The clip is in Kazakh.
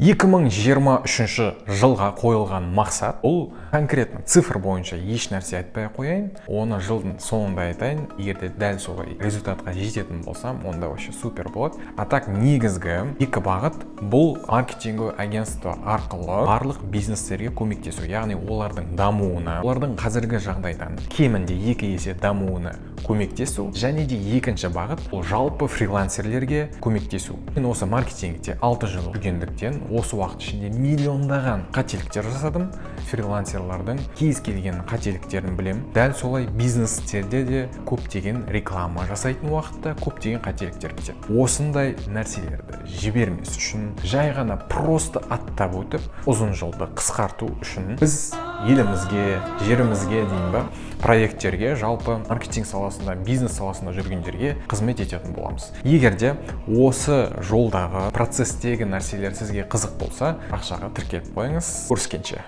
2023 жылға қойылған мақсат, бұл конкретно цифр бойынша еш нәрсе айтпай ақ қояйын, оны жылдың соңында айтайын. Егер де дәл солай результатқа жететін болсам, онда вообще супер болады. А так негізгі екі бағыт: бұл маркетинговый агентство арқылы барлық бизнестерге көмектесу, яғни олардың дамуына, олардың қазіргі жағдайдан кемінде 2 есе дамуына көмектесу. Және де екінші бағыт, ол жалпы фрилансерлерге көмектесу. Мен осы маркетингте 6 жыл жүргендіктен, осы уақыт ішінде миллиондаған қателіктер жасадым. Фрилансерлардың кез келген қателіктерін білемін. Дәл солай бизнестерде де көптеген реклама жасайтын уақытта көптеген қателіктер кетеді. Осындай нәрселерді жібермес үшін, жай ғана просто аттап өтіп, ұзын жолды қысқарту үшін біз елімізге, жерімізге дейін ба, проекттерге, жалпы маркетинг саласында, бизнес саласында жүргендерге қызмет ететін боламыз. Егер де осы жолдағы процесстегі нәрселер сізге қызық болса, ақшаға тіркеліп қойыңыз. Көріскенше!